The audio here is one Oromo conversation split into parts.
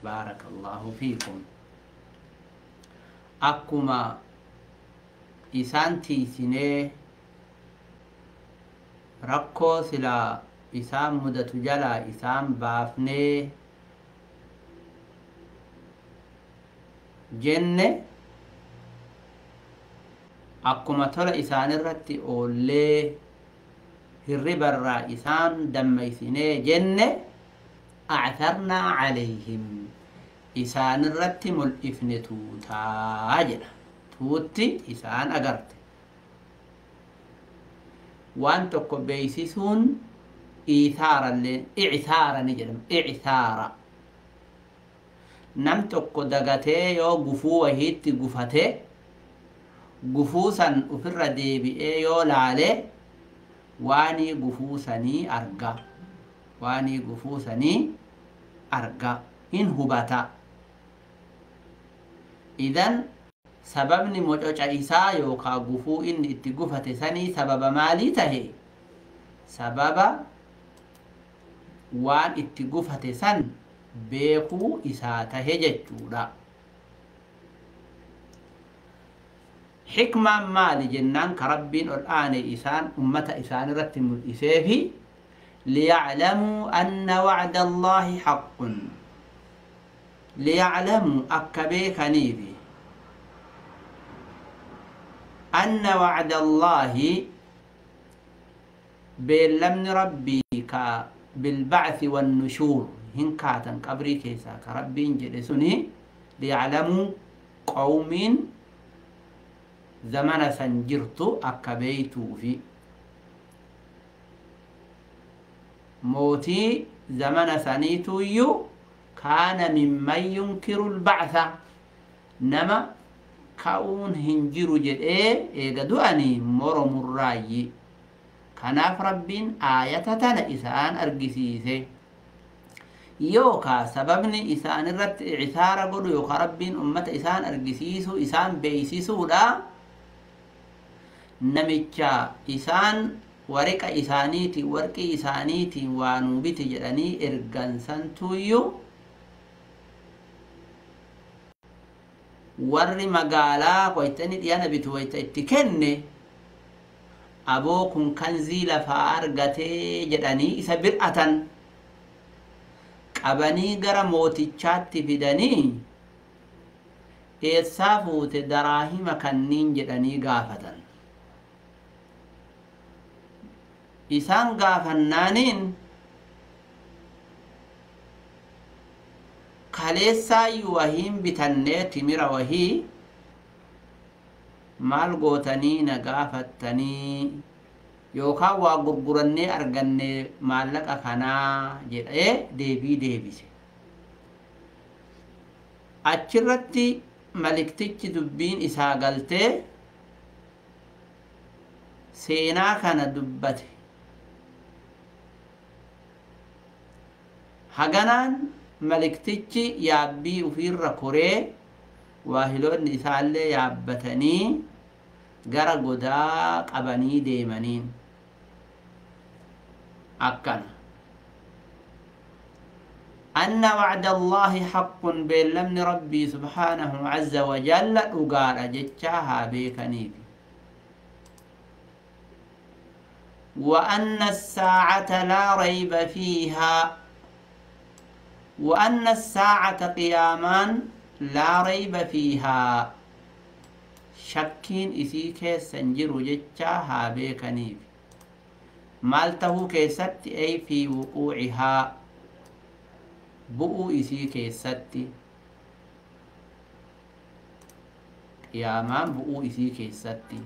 Baarakallahu fiikum. Akkuma isaan tiisinee rakkoo silaa isaan mudatu jalaa isaan baafnee jenne, akkuma tola isaanirratti oollee hirribarraa isaan dammaysinee jenne, actarnaa calayhim, isaanirratti mul'ifne tuutaa jedha. Tuutti isaan agarte. Waan tokko beeysisuun iithaarallee icthaara ni jedhama. Icthaara nam tokko dagatee yoo gufuu wahiitti gufate, gufuu san ufirra deebi'ee yoo laale waanii gufuu sanii arga, waanii gufuu sanii arga, hin hubata. Idan sababni mococa isaa yookaa gufuu inni itti gufate sanii sababa maalii tahe? Sababa waan itti gufate san beekuu isaa tahe jechuudha. Xikmaan maali jennaan, ka Rabbiin ol aane isaan ummata isaan irratti mul'iseefi liyaclamuu anna wacda Allaahi haqqun, liyaclamuu akka beekaniifi, anna wacda Allaahi, beellamni Rabbii ka bilbacthi wannushuur, hin kaatan qabrii keessaa ka Rabbiin jedhe suni, liyaclamuu qawmiin zamana san jirtu akka beeytuufi. Mootii zamana saniituyyuu kaana mimman yunkiru lbactha, nama ka'uun hin jiru jedhee eega du'anii moromurraayyi. Kanaaf Rabbiin aayata tana isaan argisiise. Yookaa sababni isaan irratti icsaara godhu yookaa Rabbiin ummata isaan argisiisu isaan beeysisuudha, namicha isaan wariqa isaaniitiin, warqii isaaniitiin waa nuu biti jedhanii ergan santuuyyuu warri magaalaa wayta inni dhiyana bitu wayta itti kenne, aboo kun kanzii lafaa argatee jedhanii isa bir'atan qabanii gara mootichaatti fidanii, eessaa fuute daraahima kanniin jedhanii gaafatan. Isaan gaafannaaniin, kaleessaayyuu wahiin bitannee timira wahii, maal gootanii na gaafattanii, yookaan waa gurgurannee arganne maallaqa kanaa jedhee deebii deebise. Achirratti maliktichi dubbiin isaa galtee seenaa kana dubbate. Haganaan maliktichi yaabbii ufiirra koree, waahiloonni isaallee yaabbatanii gara godaa qabanii deemaniin akkana. أن وعد الله حق، beellamni Rabbii سبحانه عز وجل dhugaadha jechaa haa beekaniif. وأن الساعة لا ريب فيها، وأن الساعة قيامان لا ريب فيها، shakkiin isii keessa hin jiru jechaa haa beekaniif. Maal tahuu keessatti? Ay في وقوعها, bu'uu isii keessatti, qiyaamaan bu'uu isii keessatti.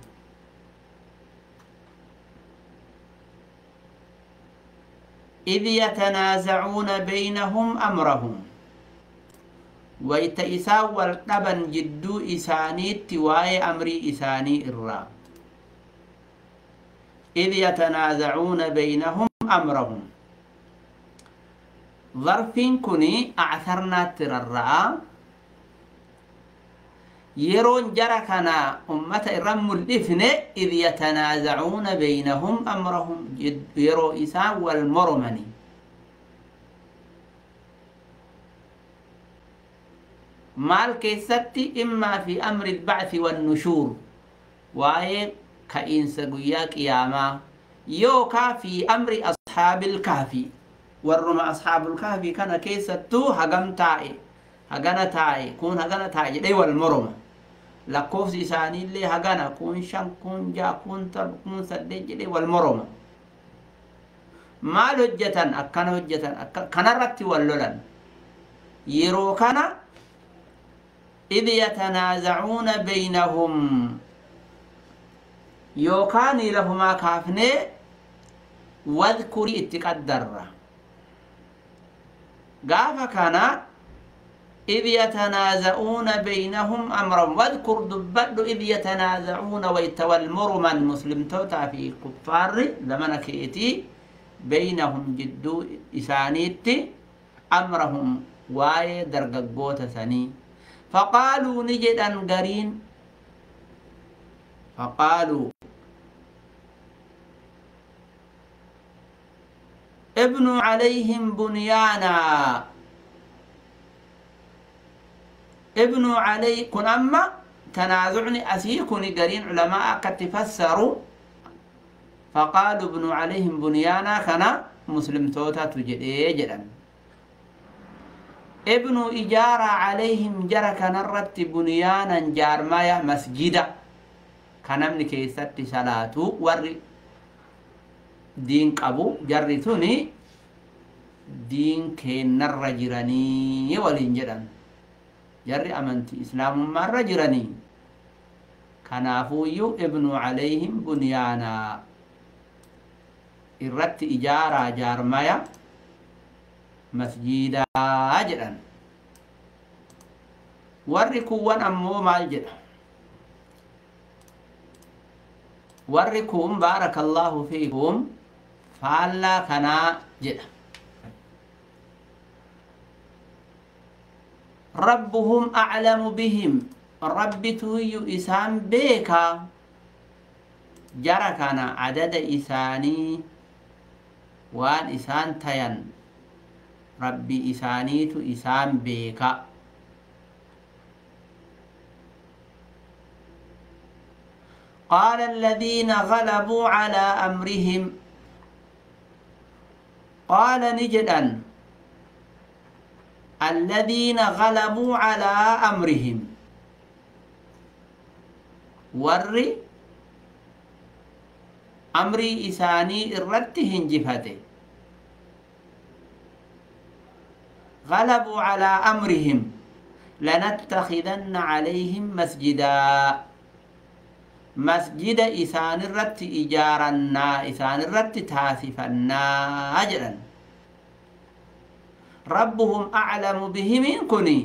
إذ يتنازعون بينهم أمرهم, wayta isaan wal dhaban jidduu isaaniitti waa'ee amrii isaanii irraa. إذ يتنازعون بينهم أمرهم, ظرفin kuni actarnaatti rarra'a. Yeroon jara kana ummata irra mul'ifne, إذ يتنازعون بينهم أمرهم, yeroo isaan wal moromani. Maal keessatti? Immaa fi amri albacthi wannushuur, waa'ee ka'iinsa guyyaa qiyaamaa, yookaa fi amri ashaabil kahfi, warruma ashaabul kahfi kana keessattuu hagam taa'e, hagana taa'e, kun hagana taa'e jedhee wal moroma. Lakkoofsi isaaniillee hagana, kun 5, kun 6, kun 7, kun 8 jedhee wal moroma. Maal hojjetan? Akkana hojjetan, kanarratti wal lolan. Yeroo kana idh yatanaazacuuna baynahum, yookaan lafumaa kaafnee wadkurii itti qaddarra. Gaafa kana idh yatanaaza'uuna baynahum amran, wadkur dubbadhu, idh yatanaazacuuna wayta wal morman muslimtootaa fi kuffaarri zamana keetii, baynahum jidduu isaaniitti, amrahum waa'ee dargaggoota sanii. Faqaaluu ni jedhan gariin, faqaaluu ابنوا عليهم بنيانا، ابنوا علي كن. أما تنازعني أسيكني قرين علماء قد تفسروا، فقالوا ابنوا عليهم بنيانا كان مسلم توتا تجد جدا. ابنوا إجارة عليهم جرك نرت بنيانا جارمايا مسجدا كان من كيست صلاة ور دين قبو جرتوني دين كين الرجراني ولين جدًا جري أمنتي إسلام ما الرجراني كنافويو ابنوا عليهم بنيانا الرت إجارة جارمايا مسجدا جدًا. وركوان أمو مال جدا وركوم بارك الله فيكم فعلا كنا جدا. ربهم أعلم بهم، ربته إسان بيكا جركنا عدد إساني وان إسان تين ربي إسانيت إسان بيكا. قال الذين غلبوا على أمرهم، قال نجدا الذين غلبوا على أمرهم ور أمري إساني إرتهن جفته، غلبوا على أمرهم لنتخذن عليهم مسجدا، مسجد إسان الرت إجارنا إسان الرت تاسفنا أجرا. ربهم أعلم بهم كني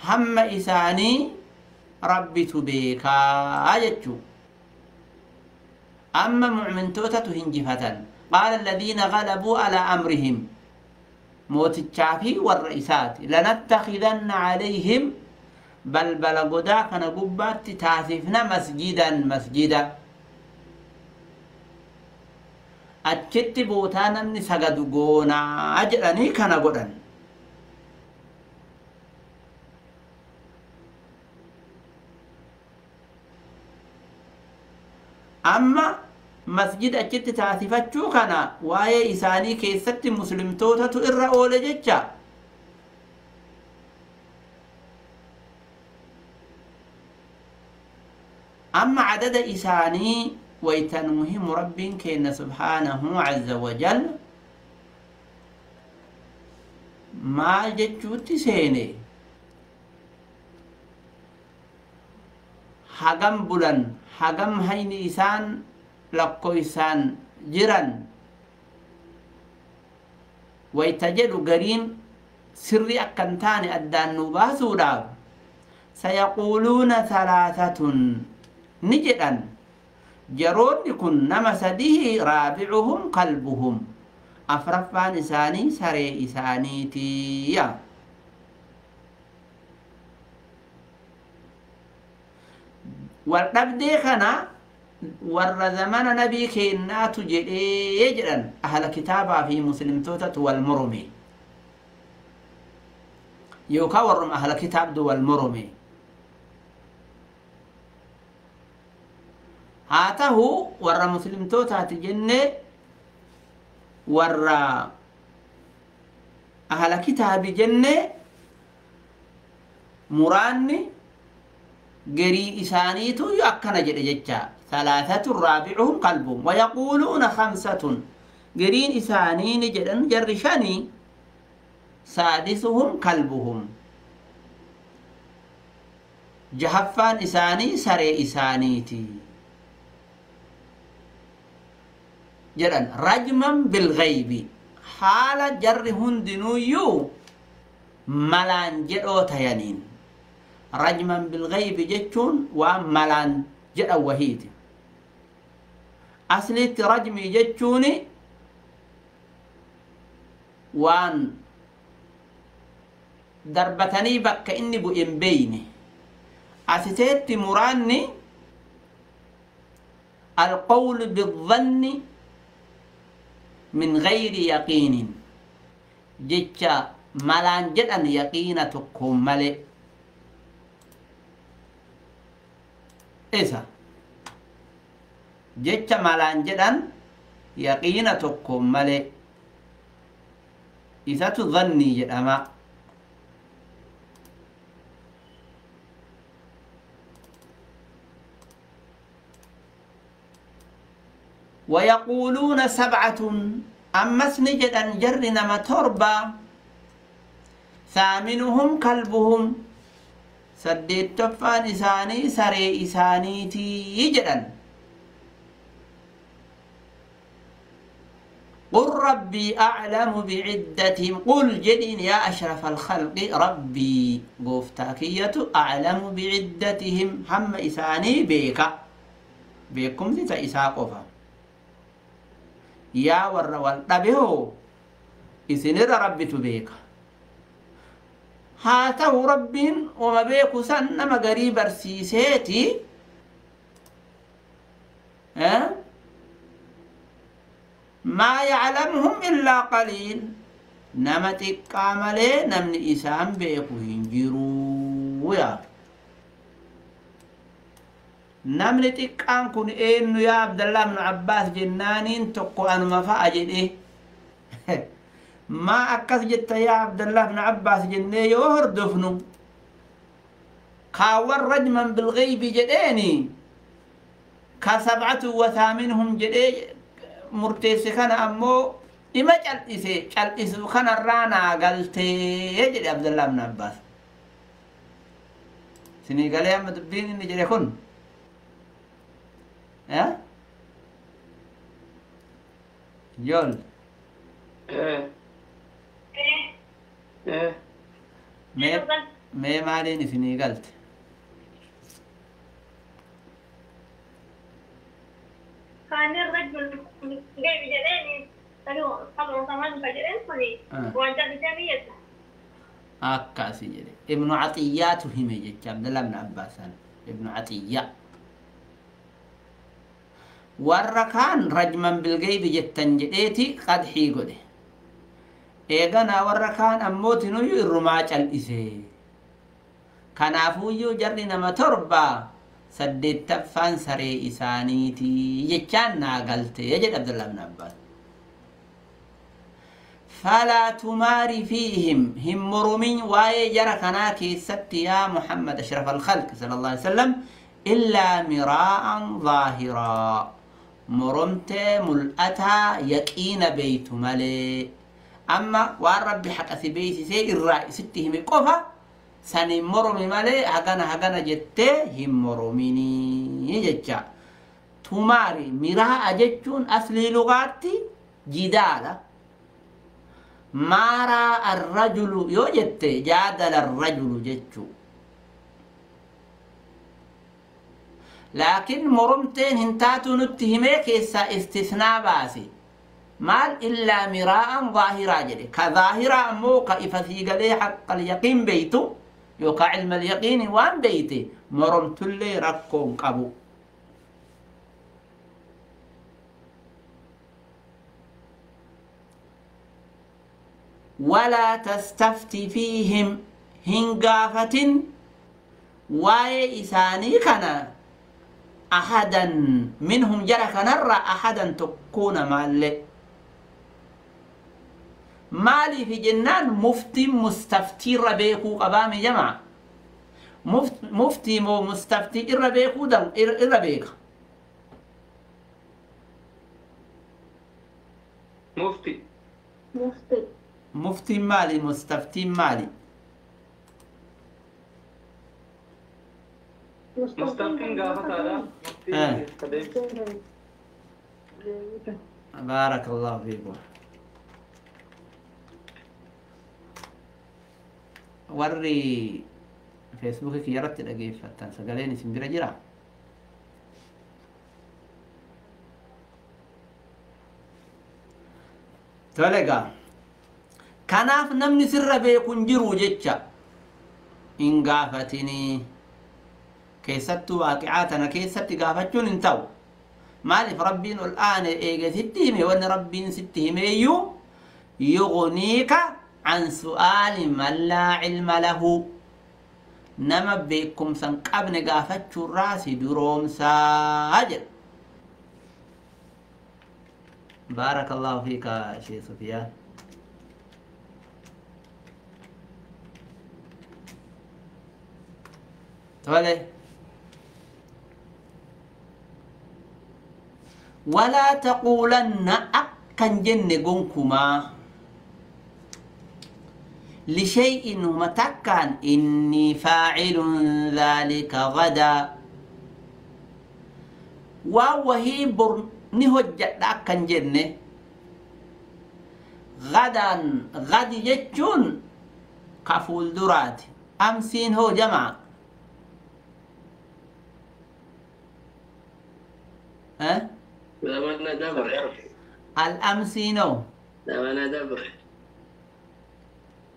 هم إساني ربي تبيكا أجتشو. أما مؤمن توتة هنجفة قال الذين غلبوا على أمرهم موت الشافي والرئيسات لنتخذن عليهم بل بلغدا كان قبات تاسفنا مسجدا مسجدا أتشت بوتانا من سجد قونا أجرني كان قدن. أما مسجد أتشت تاسفتشو كان واي إساني كيست مسلم توتة إرى أولى جتشا. أما عدد إساني ويتنوهم رب كين سبحانه عز وجل ما جتشوتي سيني حقم بلن حقم هين إسان لقو إسان جران ويتجد قرين سري أكنتاني أدان نباسو سيقولون ثلاثة نجدًا جرون يكون نما سديه رابعهم قلبهم أفرفان إساني سري إساني تيا. والنبدي خنا ور زمان نبي كينات جدًا أهل كتابة في مسلم توتة والمرمي. Yookaan warruma ahla kitaabdu wal morome. Haa ta'u warra muslimtootaati jennee warra ahla kitaabi jennee muraanni garii isaaniitu akkana jedhe jecha. Thalaathatu raabicuhum qalbuhum wayaquuluuna khamsatun gariin isaanii ni jedhan jarri shanii saadisuhum kalbuhum jahaffaan isaanii saree isaaniiti jedhan. Rajman bilghaybi haala jarri hundinuuyyuu malaan jedhoo tayaniin. Rajman bilghaybi jechuun waan malaan jedhan wahiiti. Aslitti rajmii jechuun waan darbatanii bakka inni bu'e hin beeyne. Asiteetti muraanni alqawlu bidhanni min gayri yaqiinin jecha malaan jedhan yaqiina tokkoon malee. Isa jecha malaan jedhan yaqiina tokkoon malee isatu dhannii jedhama. ويقولون سبعة أمس نجد جر نما تربة ثامنهم كلبهم سديت تفان إساني سري إساني تيجدا. قل ربي أعلم بعدتهم قل جدين يا أشرف الخلق ربي قفتاكية أعلم بعدتهم هم إساني بيك بيكم ذي إساقفا يا ور والطبه إسنر ربي تبيك هاته رب وما بيك سنما قريب رسيسيتي أه؟ ما يعلمهم إلا قليل نمتك عملي نمن إسام بيكو هنجرو يا namni xiqqaan kun eenyu yaa Abdallah ibn Abbaas jennaaniin tokko anuma fa'a jedhe. Maa akkas jetta yaa Abdallah ibn Abbaas jennee yoo hordofnu kaawwan rajman bilghaybi jedheeni ka sab'atu wa thaaminhum jedhee murteesse kana ammoo dhima cal'ise cal'isu kanarraa naa galtee jedhe Abdallah ibn Abbaas. Sinii galee amma dubbiin inni jedhe kun Jol. Mee maaliin isinii galte? Kan rajul gaybi jedheen sab'a saman jedheen kuni waan callisanii jedha. Akkasi jedhe. Ibnu Axiyyaatu hime jecha Abdallah ibn Abbaas Ibnu Axiyyaa. Warra kaan rajman bilgaybi jettan jedheeti qadxii godhe. Eeganaa warra kaan ammootinuyyuu irrumaa cal'ise. Kanaafuyyuu jarri nama torba saddeettaffaan saree isaaniiti jechaan naa galtee jedhe Abdallah ibn Abbaas. Falaa tumaari fiihim hin morumin waa'ee jara kanaa keessatti yaa Muhammad ashraf alkhalq sallallahu alaihi wasallam illaa miraa'an zaahiraa. Moromtee mul'ataa yaqiina beeytu malee. Amma waan rabbi haqa si beeksisee irraa isitti hime qofa san hin moromi malee hagana hagana jettee hin morominii jecha. Tumaari miraa'a jechuun aslii lugaatti jidaala. Maaraa arrajulu yoo jette jaadala arrajulu jechuu. Laakiin moromteen hin taatu nutti himee keessaa istisnaa baase. Maal illaa miraa'an zaahiraa jedhe. Ka zaahiraa ammoo ka ifa sii galee haqqal yaqiin beeytu yookaan ilma yaqiini waan beeyte moromtullee rakkoo hin qabu. Walaa tastafti fiihim Hin gaafatin waa'ee isaanii kana ahadan minhum jara kanarra ahadan tokkoo namaallee. Maaliif jennaan muftiin mustaftiirra beekuu qabaame jamaa. Muftii moo mustaftii irra beekuu irra beeka. Mufti. Mufti. Muftiin maali? Mustaftiin maali? Mustaftiin gaafataadha. Muftiin Baarakallahu fiikum. Warri feesbuukii kiyya irratti dhageeffattan sagaleen isin bira jira? Tole egaa. Kanaaf namni sirra beeku hin jiru jecha hin gaafatinii. Keessattuu waaqicaa tana keessatti gaafachuun hin ta'u. Maaliif rabbiin ol aane eege sitti hime wanni rabbiin sitti himeeyyuu yughniika an su'aali man laa cilma lahu. Nama beekumsa hin qabne gaafachuurraa si duroomsaa jedha. Baarakallahu fiika Shee Sufiyaan. Tole. Walaa taquulanna akkan jenne gonkumaa lishay'in huma takkaan innii faacilun dhaalika gadaa waan wahii bor ni hojjadha akkan jenne gadaan gadi jechuun ka fuulduraati amsiin hoo jamaa زمن دبر. الأمسينو. زمن دبر.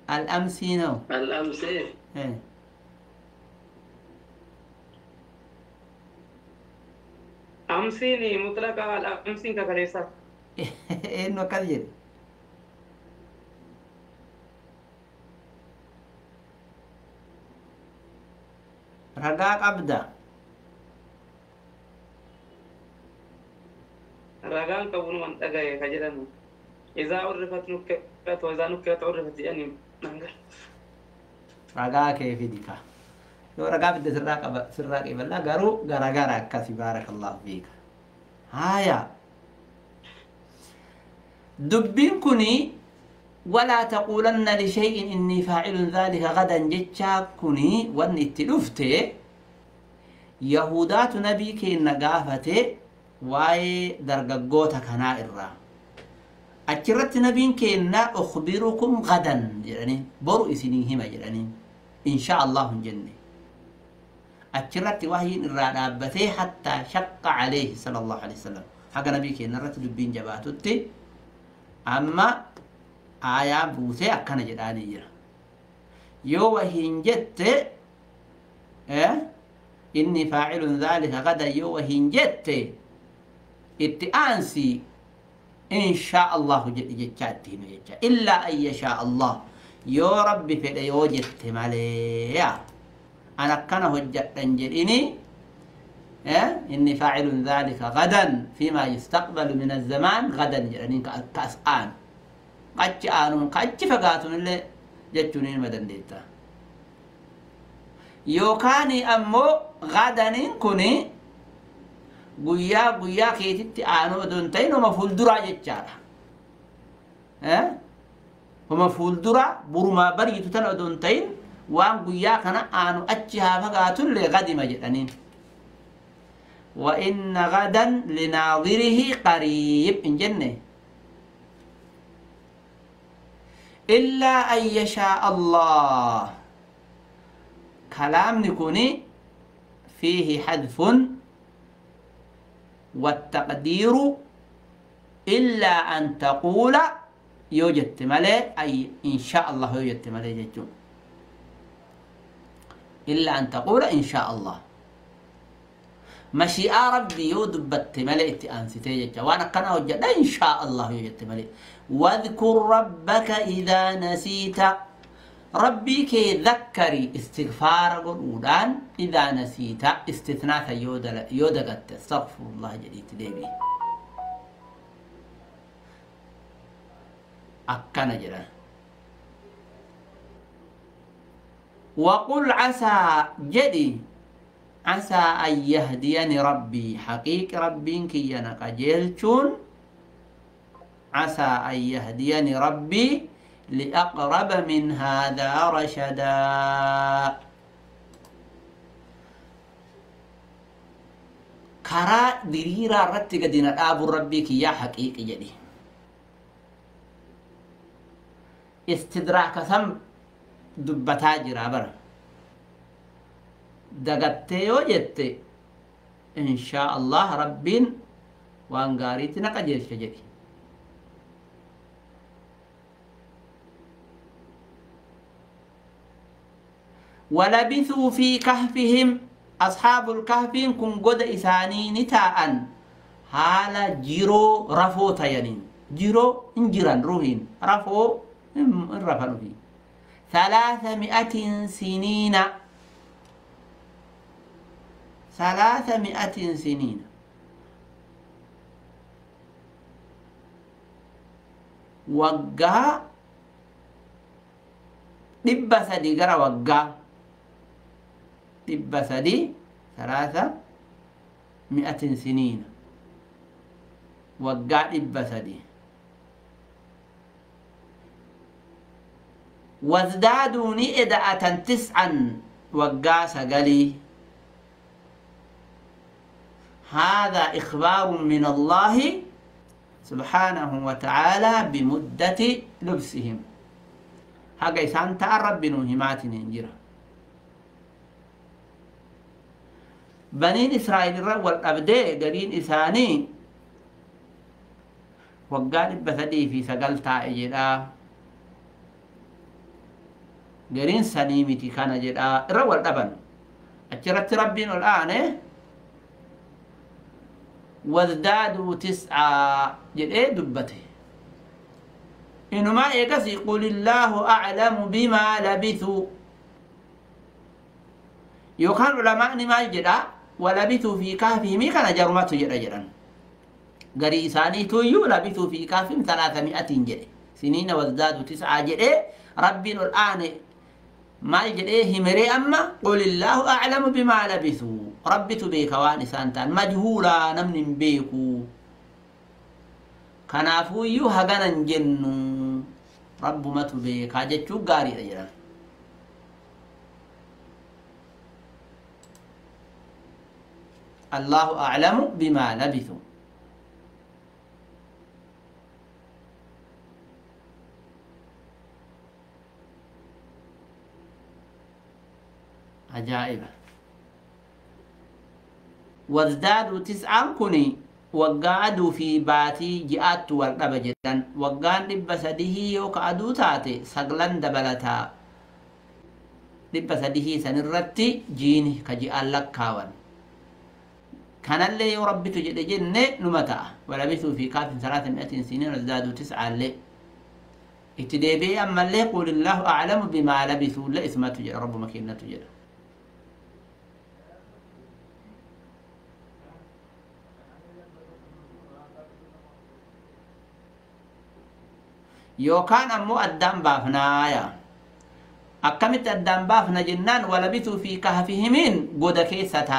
الأمسينو. الأمسين. إيه. أمسيني مطلقة الأمسين كفريسة. إنه كذب. رقاق أبدا. Ragaan qabuun waan dhagaye ka jedhamu. Izaa urrifat nukkirat wa izaa nukkirat urrifat jedhanii nangar. Ragaa kee fidi ka. Yoo ragaa fidde sirraa qaba sirraa qeeballaa garuu garagara akkasi baarakallahu fiika. Haaya. Dubbiin kuni walaa taquulanna lishay'in innii faacilun dhaalika gadan jechaa kuni wanni itti dhufte Yahudaatu nabii keenna gaafate waa'ee dargaggoota kanaa irraa. Achirratti nabiin keenna ukhbirukum gadan jedhanii boru isinii hima jedhanii insha Allah hin jenne. Achirratti wahyiin irraa dhaabbatee hattaa shaqqa alayhi sallallahu alayhi wasallam haga nabii keenna irratti dubbiin jabaatutti amma aayaa buusee akkana jedhaanii jira. Yoo wahiin jette inni faacilun dhaalika gadan yoo wahiin jette itti aansi insha Allahu jedhi jechaa itti hime jecha illaa an yashaa Allah yoo rabbi fedhe yoo jette malee an akkana hojjadhan jedhini inni faacilun dhaalika gadan fiimaa yustaqbalu min azzamaan gadan jedhaniin ka as aanu achi aanuun ka achi fagaatun illee jechuun ilma dandeetta. Yookaan ammoo gadaniin kuni guyyaa guyyaa keetitti aanuu odoo hin ta'in homa fuulduraa jechaadha. Homa fuulduraa burumaa bariitu tana odoo hin ta'in waan guyyaa kana aanu achi haa fagaatullee gadima jedhaniin. Wa inna gadan linaadirihi qariib hin jenne. Illaa an yashaa Allah. Kalaamni kuni fiihi hadfun والتقدير إلا أن تقول يوجد ملي أي إن شاء الله يوجد ملي جتون إلا أن تقول إن شاء الله مشيئة ربي يودبت ملي أنستي جتون وأنا كان وجد إن شاء الله يوجد ملي. واذكر ربك إذا نسيت ربي كي ذكري استغفار قرودان إذا نسيت استثناء يودغت استغفر الله جديد ديبي أكنا جرا وقل عسى جدي عسى أن يهديني ربي حقيق ربي كي ينقجلتون عسى أن يهديني ربي لأقرب من هذا رشدا كرا دريرا رتك دين الآب ربي كي يا حقيق جدي استدراك سم دبتا جرا برا دغتي وجدت إن شاء الله ربين وانغاريتنا قجل شجري ولبثوا في كهفهم أصحاب الكهف كن قد إساني نتاء حال جيرو رفو تينين جيرو انجران روهين رفو رفلوا فيه 300 سنين 300 سنين وقع 300 غرا وقع 300 300 سنين وقع 300 وازدادوا نئدأة 9 وقع 9. هذا إخبار من الله سبحانه وتعالى بمدة لبسهم. حقا إسان تقرب بنوهمات ننجرة بنين إسرائيل والأبداء قرين إساني وقال بثدي في سقل تائجلا قرين سنيمتي كان جدا رول أبن أجرت ربين الآن وازدادوا 9 جدي دبته إنما يكسي قل الله أعلم بما لبثوا يوكان علماء ما جدا ولبثوا في كهفهم كان جرمته جدا جدا قري إساني تويو لبثوا في كهفهم 300 جدي سنين وازدادوا 9 جدي ربنا الآن ما جدي همري أما قل الله أعلم بما لبثوا ربي تبيك وان سانتان مجهولا نمن بيكو كنافو يو هغانا جنو رب ما تبيك حاجة غاري رجلا الله أعلم بما لبثوا عجائب وازدادوا 9 كني وقعدوا في باتي جاءت والقبة جدا وقان لبسده يوكعدوا تاتي سقلن دبلتا لبسده سنرتي جيني كجاء لك كاوان كان اللي يربي تجد جنة نمتا ولبثوا في كاف 300 سنين وازدادوا 9 اللي اتدبي أما اللي قول الله أعلم بما لبثوا لا اسمه تجد رب مكينة تجد يوكان أمو أدام بافنايا أكمت أدام بافنا جنان ولبثوا في كهفهم قد كيسة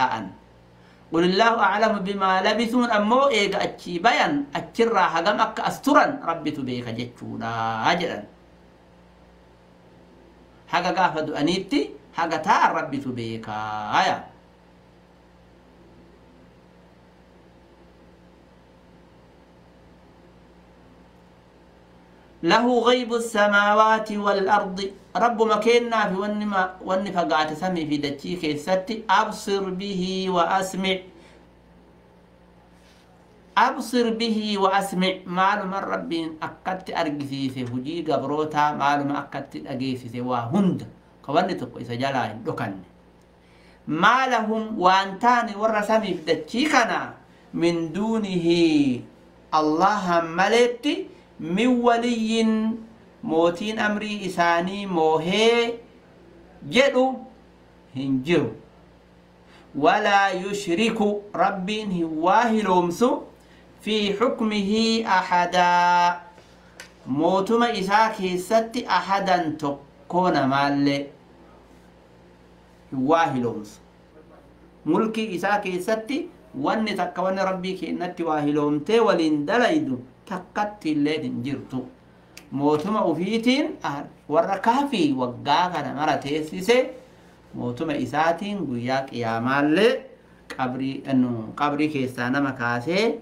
قل الله أعلم بما لبثون أمو إيغا أتشي بيان أتشرا هغم أك أسترا ربي تبيك جتشونا أجرا حقا قافدو أنيتي حقا تار ربي تبيك آيا له غيب السماوات والأرض رب مكينا في ونفقات سمي في دتشي كيستي أبصر به وأسمع أبصر به وأسمع معلوم رب أكدت أرجسي في هجي قبروتا معلوم أكدت أجيسي سوا هند كواني تقوي سجلاين لكن ما لهم وانتاني ورسمي في دتشي كنا من دونه الله ملتي من ولي Mootiin amrii isaanii moohee jedhu hin jiru. Walaa yushriku rabbiin hin waahiloomsu fi xukmihi ahadaa mootuma isaa keessatti ahadan tokko namaallee hin waahiloomsu. Mulkii isaa keessatti wanni takka wanni rabbii kennatti waahiloomtee waliin dalaydu takkatti illee hin jirtu. Mootuma ufiitiin warra kaafii waggaa kana mara teessise mootuma isaatiin guyyaa qiyaamaallee qabrii keessaa nama kaasee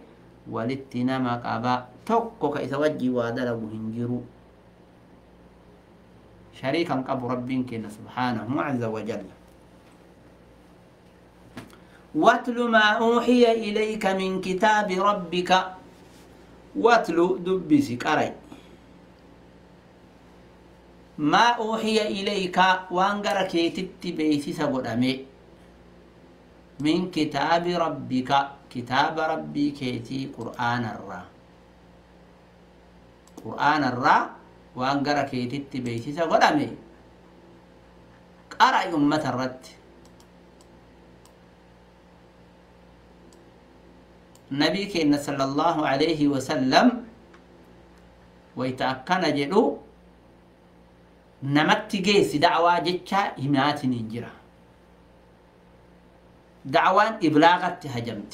walitti nama qaba. Tokko ka isa wajjii waa dalagu hin jiru. Shariikan qabu rabbiin kenna subhaanahu azza wa jalla. واتل ما أوحي إليك من كتاب ربك واتل دبسك أري ما أوحي إليك وانقر كيتت بيسيس قدامي من كتاب ربك كتاب ربي كيتي قرآن الرا قرآن الرا وانقر كيتت بيسيس قدامي قرأ أمة الرد نبي كإن صلى الله عليه وسلم ويتأكن جدو نمت جيس دعوة جتشا همات ننجرة دعوة إبلاغت هجمت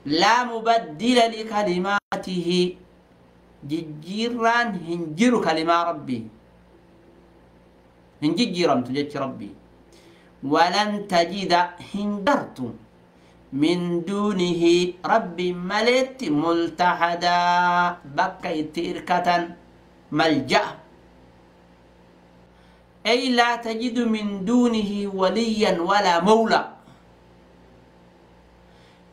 لا مبدل لكلماته ججيران هنجر كلمة ربي هنججيرم تجج ربي ولن تجد هنجرت من دونه ربي ملت ملتحدا بكا إتئركة ملجأ أي لا تجد من دونه وليا ولا مولى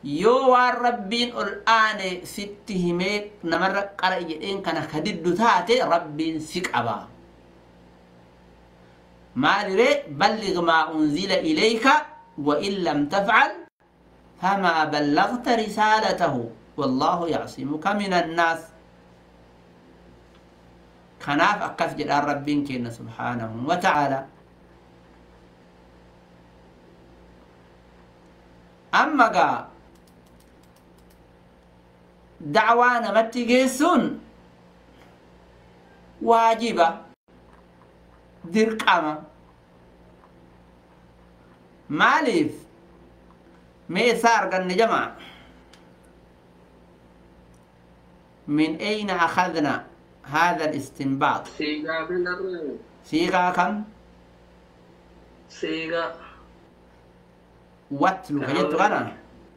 يو ربين الآن ستهميك نمر قرأ إن كان خدد تاتي ربين سكأبا ما لري بلغ ما أنزل إليك وإن لم تفعل فما بلغت رسالته والله يعصمك من الناس. كناف أكف جلال ربين كينا سبحانه وتعالى. أما قا دعوانا متجيسون واجبة درقامة مالف ميسار قن جماعة. من أين أخذنا هذا الاستنباط؟ صيغة. صيغة كم؟ صيغة واتلو كجت غنا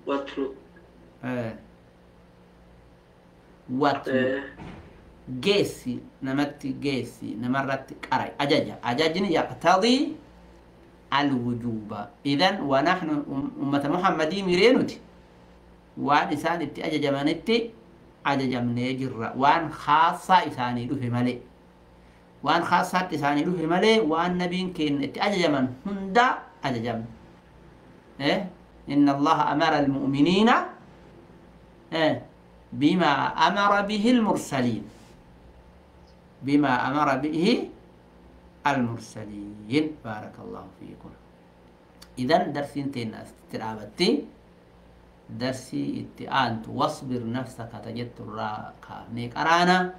واتلو واتلو جيسي نمت جيسي نمرت قرأي أجاجة أجاجني يقتضي الوجوب. إذن ونحن أمة محمدي مرينوتي وان إسان إتي أجاجة منتي أجاجة من يجر وان خاصة إساني لفه ملي وان خاصة إساني لفه ملي وان نبين كين إتي أجاجة من هندا أجاجة من. إيه؟ إن الله أمر المؤمنين إيه؟ بما أمر به المرسلين بما أمر به المرسلين. بارك الله فيكم. إذن درسين تينا استرابتي درسي اتئانت واصبر نفسك تجدت الراكا نيكرانا.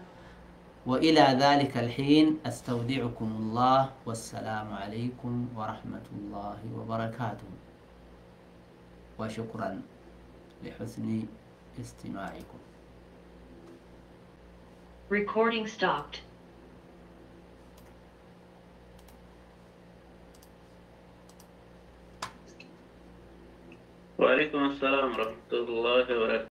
وإلى ذلك الحين أستودعكم الله والسلام عليكم ورحمة الله وبركاته وشكرا لحسن استماعكم. Recording stopped. وعليكم السلام ورحمة الله وبركاته.